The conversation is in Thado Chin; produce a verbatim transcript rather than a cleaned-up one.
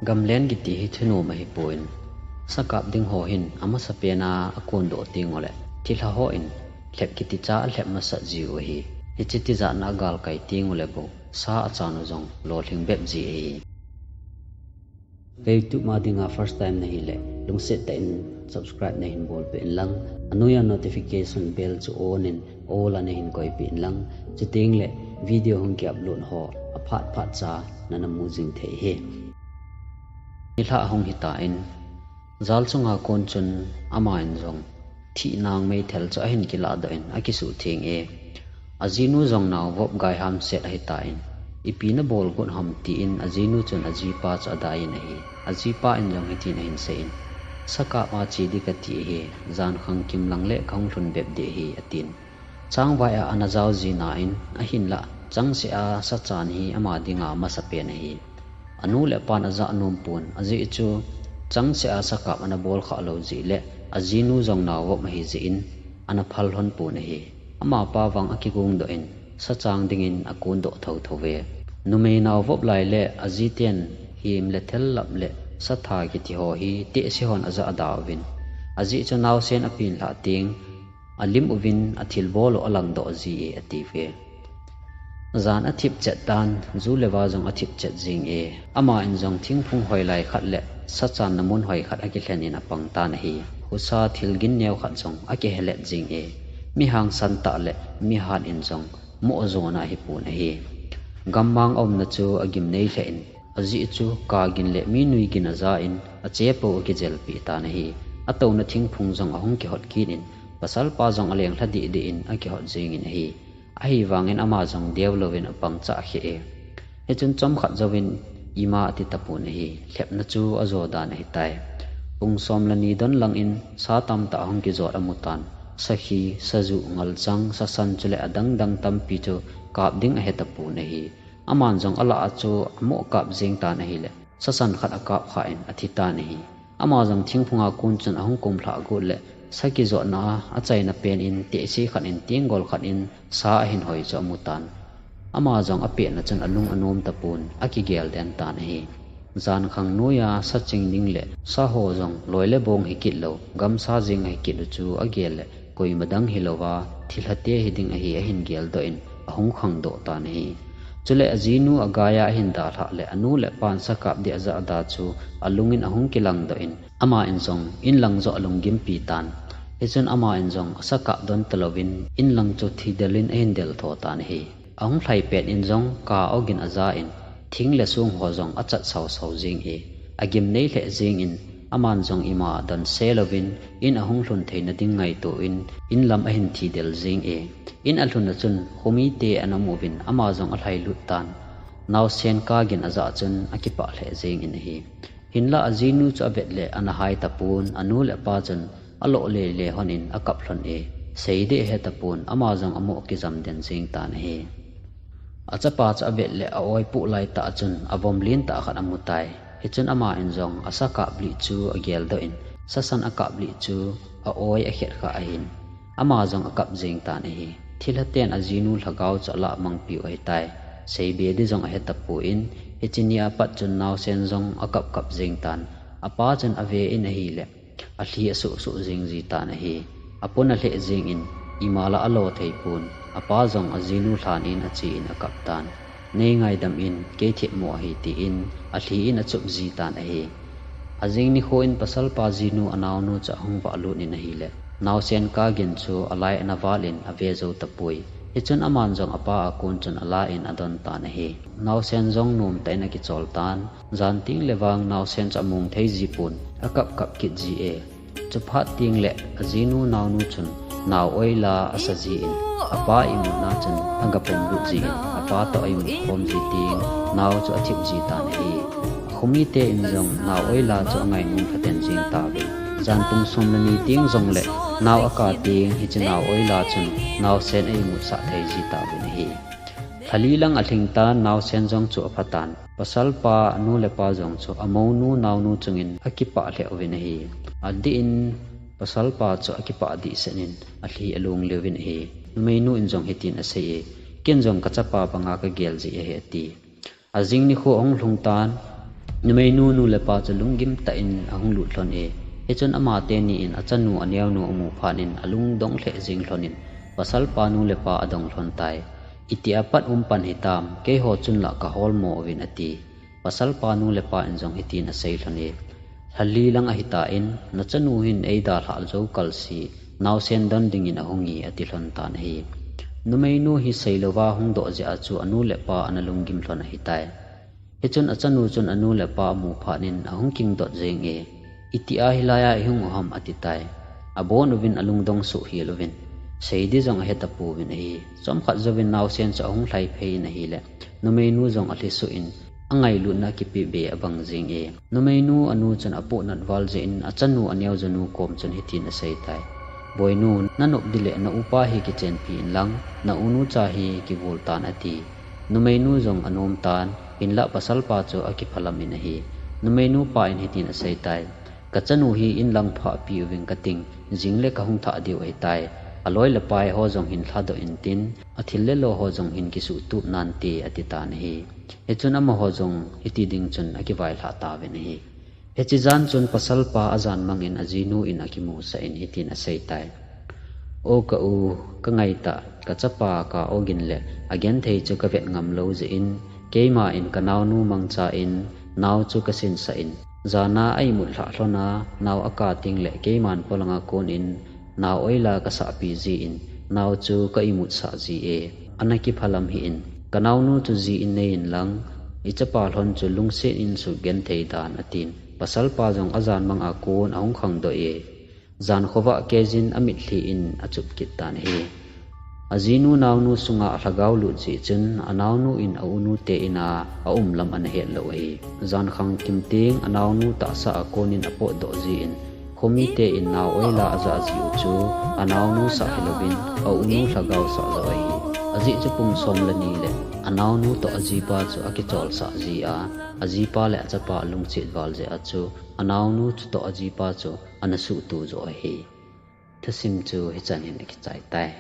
Gamlen kiti hi thunom ahipon, sakap ding ho hin amasapen a akondoh teng uleh thilha hon lhep kiti cha alhep masat jiu ahi. Hiche tijatna agalkai teng uleh bou sa achan u jong lolhing bep ji ahi. Ka YouTube ma dinga first time nahileh, lungset tah in subscribe nahin bolpeh inlang, anoiya notification bell chu on in all a nahin koipeh inlang, chuteng leh video hung ki upload ho aphat phat cha nana mu jing thei ahi. Nilhah hung hitan, jal chunga kon chun aman jong thih nang meithal chu ahin kiladoh in akisuhtheng e. Ajinu jong naovop gai hamset ahitan, ipi nabol got ham tin ajinu chun ajipa chu adai in ahi. Ajipa in jong hitin ahin seiyin, sakap a che ding kati ahi, jankhang kimlang leh kahung lhun bep ding ahi, atin. Changvai a ana jao jin ahin, ahinlah changseh a sachan hi ama dinga amasapen ahi. Anu le apan ajah nom pon, ajeh chu changseh a sakap ana bol khah lou jeh leh ajinu jong naovop ahi jeh in ana phal lhon pon ahi. Amapa vang akigongdoh in, sachang dingin akondoh thotho ve. Numei naovop lai leh ajiten him le thel lap leh satha kiti ho hi tehse hon ajah ada uvin, ajeh chu naosen apen lhah teng alim uvin athilbol u alangdoh ji e, ati ve. Jan athip chet tan, ju le va jong athip chet jing e. Aman jong thingphung hoilai khat leh sachanna mun hoi khat akilhen in apang tan ahi. Husa thil gin neo khat jong akihelet jing e. Mi hangsan tah leh mi hat in jong moh jona ahipon ahi. Gammang aumna chu agimnei lheh in, ajeh chu kagin leh mi nuigin ajan, ache pou akijelpeh tan ahi. Atouna thingphung jong ahung kihot kit in, pasalpa jong alenglha deh deh in akihot jingin ahi. Ahivangin ama jong deu louvin apang chah kheh e. Hichun chomkhat jouvin ima ati tapon ahi. Lhepna chu ajo dan ahitai. Pung som le ni don langin sa tamtah ahung kijot amutan, sakhi, sajuh, ngalchang, sasan chuleh adang dang tampi chu kap ding ahetapon ahi. Aman jong alah a chu amoh kap jeng tan ahileh, sasan khat akap khah in athi tan ahi. Ama jong thingphunga kon chun ahung kumlhah got leh, sa kijotna a achaina pen in tehse khat in tenggol khat in sa ahin hoi chu amutan, ama jong apetna chun alung anom tapon, akigel den tan ahi. Jankhang noiya sa ching ding leh sa ho jong loi le bong hikit lou, gamsa jeng ahikit u chu agel leh, koima dang hilouva thilha te hiding ahi ahin geldoh in, ahung khangdoh tan ahi. Chuleh ajinu agaiya ahin dalhah leh anu le apan sakap ding ajah ada chu alungin ahung kilangdoh in, aman jong inlang joh alunggimpi tan. Hichun aman jong asakap don talouvin inlang chu thidel in ahin del tho tan ahi. Ahung lhai pet in jong kah ogin ajan, thing le song ho jong achat sausau jing e. Agimnei lheh jingin, aman jong ima donse louvin in ahung lhun theina ding ngaito in, in lam ahin thidel jing e. In alhun a chun khomite ana um uvin, ama jong alhailut tan. Naosen kagin ajah chun akipah lheh jingin ahi. Hinlah ajinu chu avet leh ana hai tapon, anu le apa chun aloh lele lhonin akap lhon e. Seiding ahetapon, ama jong amoh kijam den jeng tan ahi. Achapa chu avet leh a-oi poh laitah chun avom lentah khat amutai. Hichun aman jong asa kap lih chu ageldoh in, sasan akap lih chu a-oi akhet khah ahin, ama jong akap jeng tan ahi. Thilha ten ajinu lhagao chu alah mangpiu ahitai. Seibe ding jong ahetapon, hiche nia pat chun naosen jong akap kap jeng tan. Apa chun ave in ahileh, alhi asuh suh jing ji tan ahi. Apon alheh jingin, ima lah alo theipon, apa jong ajinu lhan in achen akap tan. Nei ngaidam in, kei themmo ahi, tin alhi in achup ji tan ahi. Ajing nikho in pasalpa jinu anaonu chu ahung vahlut in ahileh, naosen kagin chu alai ana val in ave jou tapoi. Hichun aman jong apa akon chun alah in adon tan ahi. Naosen jong nomtah in akichol tan. Jan teng le vang naosen chu among thei jipon, akap kap kit ji e. Chuphat teng leh ajinu naonu chun nao oila asa jin, apa imutna chun agapom lut jin, apa toh aimut khom ji teng nao chu athip ji tan ahi. Khomite in jong nao oila chu angainom lhaden jing tauvin, jan pung som le ni teng jongleh nao akap teng hiche nao oila chun naosen aimutsah thei ji tauvin ahi. Lha li lang alhing tan, naosen jong chu apha tan. Pasalpa anu le apa jong chu amounu naonu chungin akipah lheh uvin ahi. Adeh in pasalpa chu akipah dehset in alhi along liu vin ahi. Numeinu in jong hitin asei e, ken jong kachapa banga kagel ji ahi, ati. Ajing nikho ahung lhung tan, Numeinu nu le pa chu lunggim tah in ahung lut lhon e. Hichun ama teni in achanu aneonu amu phat in alungdong lheh jing lhon in, pasalpa nu le pa adong lhon tai. Itia pat um pan hitam, keiho chun la kahol mo uvin ati. Pasalpa nu le pa in jong hitin asei lhon e. Lhali lang ahitan, nachanu hin eidalhah jou kal si, naosen don dingin ahung e ati lhon tan ahi. Numeinu hi seilouva hung doh jeh a chu anu le pa ana lunggim lhon ahitai. Hichun achanu chun anu le pa amu phat in ahung kingdot jeng e. Itia hilai a ihung u ham ati tai. Abon uvin alungdong suh hel uvin. Sei di jong ahe tapouvin ahi. Chomkhat jouvin naosen chu ahung lhai phei in ahile, numeinu jong alhi suh in, angailutna kipe be abang jeng e. Numeinu anu chun apohnat val jeh in achanu aneo jonu kom chun hitin asei tai. Boinu, nanop di le na upa hi kichenpi in lang, na unu cha hi kivul tan ati. Numeinu jong anom tan, hinlah pasalpa chu akiphalam in ahi. Numeinu pa in hitin asei tai. Kachanu hi in lang phah pi uving kating, jing le kahung thah diu ahitai. Aloi le pai ho jong hin lhadoh intin, athil le lo ho jong hin kisuhtup nante ati tan ahi. Hichun amaho jong hiti ding chun akivailhah tauvin ahi. Hiche jan chun pasalpa ajan mang in ajinu in akimusah in hitin asei tai. O ka u, kangaitah, kachapa ka ogin le agenthei chu kavet ngam lou jeh in, keima in kanaonu mangcha in, nao chu kasinsah in, jana a imut lhah lhon a, nao aka teng le keiman polanga kon in, nao oila kasahpi jin, nao chu ka imutsah ji e, ana kiphalam hih in, kanaonu chu ji in nei in lang, ichapa lhon chu lungset in sugenthei tan atin, pasalpa jong ajan mang a kon ahung khangdoh e. Jan khovah keijin amitlhi in achup kit tan ahi. Ajinu naonu sunga alhagao lut jeh chun anaonu in aunute in a aum lam ana het lou ahi. Jan khang kim teng anaonu tahsa a kon in apotdoh jin, khomite in nao oila ajah ji u chu anaonu sah hilouvin aunu lhagao sah joh ahi. Ajeh chu pung som le ni le anaonu toh ajipa chu akicholsah ji a, ajipa le achapa alungchet val jeh a chu anaonu chutoh ajipa chu ana suhto joh ahi. Thusim chu hichan hin akichai tai.